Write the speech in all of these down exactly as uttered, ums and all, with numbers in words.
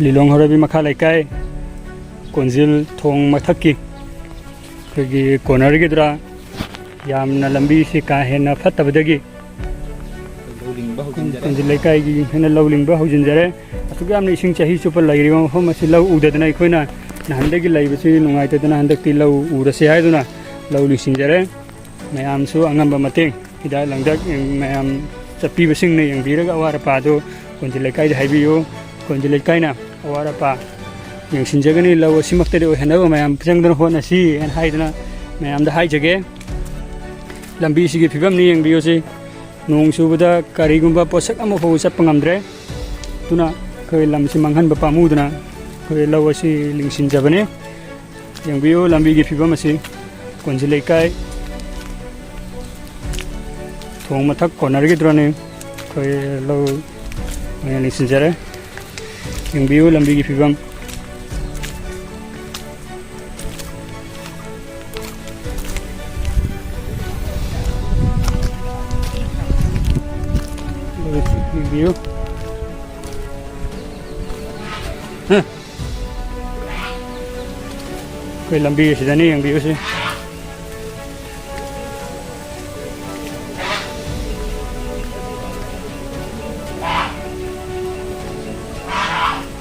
ꯂꯤꯂꯣꯡ ꯍꯧꯔꯩꯕꯤ ꯃꯈꯥ ꯂꯩꯀꯥꯏ, ꯀꯣꯟꯖꯤꯜ ꯊꯣꯡ ꯃꯊꯛꯀꯤ ꯑꯩꯈꯣꯏꯒꯤ ꯀꯣꯔꯅꯔꯒꯤꯗꯨꯔꯥ, ꯌꯥꯝꯅ ꯂꯝꯕꯤꯁꯤ ꯀꯥ ꯍꯦꯟꯅ ꯐꯠꯇꯕꯗꯒꯤ ꯂꯧ ꯂꯤꯡꯕ ꯍꯧꯖꯤꯟꯖꯔꯦ꯫ ꯀꯣꯟꯖꯤꯜ ꯂꯩꯀꯥꯏꯒꯤ ꯍꯦꯟꯅ ꯂꯧ ꯂꯤꯡꯕ ꯍꯧꯖꯤꯟꯖꯔꯦ꯫ ꯑꯁꯨꯛ ꯌꯥꯝꯅ ꯏꯁꯤꯡ ꯆꯍꯤ ꯆꯨꯞꯄ ꯂꯩꯔꯤꯕ ꯃꯐꯝ ꯑꯁꯤ ꯂꯧ ꯎꯗꯗꯅ ꯑꯩꯈꯣꯏꯅ ꯅꯍꯥꯟꯗꯒꯤ ꯂꯩꯕꯁꯤ ꯅꯨꯡꯉꯥꯏꯇꯗꯅ ꯍꯟꯗꯛꯇꯤ ꯂꯧ ꯎꯔꯁꯤ ꯍꯥꯏꯗꯨꯅ ꯂꯧ ꯂꯤꯡꯁꯤꯟꯖꯔꯦ꯫ ꯃꯌꯥꯝꯁꯨ ꯑꯉꯝꯕ ꯃꯇꯦꯡ, ꯍꯤꯗꯥꯛ ꯂꯥꯡꯊꯛ ꯃꯌꯥꯝ ꯆꯠꯄꯤꯕꯁꯤꯡꯅ ꯌꯦꯡꯕꯤꯔꯒ ꯑꯋꯥꯠ ꯑꯄꯥꯗꯨ ꯀꯣꯟꯖꯤꯜ ꯂꯩꯀꯥꯏꯗ ꯍꯥꯏꯕꯤꯌꯨ꯫ ꯀꯣꯟꯖꯤꯜ ꯂꯩꯀꯥꯏꯅ ꯑꯋꯥꯠ ꯑꯄꯥ ꯌꯦꯡꯁꯤꯟꯖꯒꯅꯤ꯫ ꯂꯧ ꯑꯁꯤꯃꯛꯇꯗꯤ ꯑꯣꯏꯍꯟꯅꯕ ꯃꯌꯥꯝ ꯆꯪꯗꯅ ꯍꯣꯠꯅꯁꯤ ꯍꯥꯏꯅ ꯍꯥꯏꯗꯨꯅ ꯃꯌꯥꯝꯗ ꯍꯥꯏꯖꯒꯦ꯫ ꯂꯝꯕꯤꯁꯤꯒꯤ ꯐꯤꯕꯝꯅꯤ ꯌꯦꯡꯕꯤꯌꯨꯁꯤ꯫ ꯅꯣꯡ ꯆꯨꯕꯗ ꯀꯔꯤꯒꯨꯝꯕ ꯄꯣꯠꯁꯛ ꯑꯃꯐꯥꯎ ꯆꯠꯄ ꯉꯝꯗ꯭ꯔꯦ꯫ ꯑꯗꯨꯅ ꯑꯩꯈꯣꯏ ꯂꯝꯁꯤ ꯃꯥꯡꯍꯟꯕ ꯄꯥꯝꯃꯨꯗꯅ ꯑꯩꯈꯣꯏ ꯂꯧ ꯑꯁꯤ ꯂꯤꯡꯁꯤꯟꯖꯕꯅꯤ꯫ ꯌꯦꯡꯕꯤꯌꯨ ꯂꯝꯕꯤꯒꯤ ꯐꯤꯕꯝ ꯑꯁꯤ꯫ ꯀꯣꯟꯖꯤꯜ ꯂꯩꯀꯥꯏ ꯊꯣꯡ ꯃꯊꯛ ꯀꯣꯔꯅꯔꯒꯤꯗꯨꯔꯅꯤ꯫ ꯑꯩꯈꯣꯏ ꯂꯧ ꯑꯣꯏꯅ ꯂꯤꯡꯁꯤꯟꯖꯔꯦ꯫ ꯌꯦꯡꯕꯤꯌꯨ ꯂꯝꯕꯤꯒꯤ ꯐꯤꯕꯝ꯫ ꯌꯦꯡꯕꯤꯌꯨ꯫ ꯍꯥ꯫ ꯑꯩꯈꯣꯏ ꯂꯝꯕꯤ ꯑꯁꯤꯗꯅꯤ, ꯌꯦꯡꯕꯤꯌꯨꯁꯦ꯫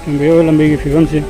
ꯌꯦꯡꯕꯤꯌꯨ ꯂꯝꯕꯤꯒꯤ ꯐꯤꯕꯝꯁꯤ꯫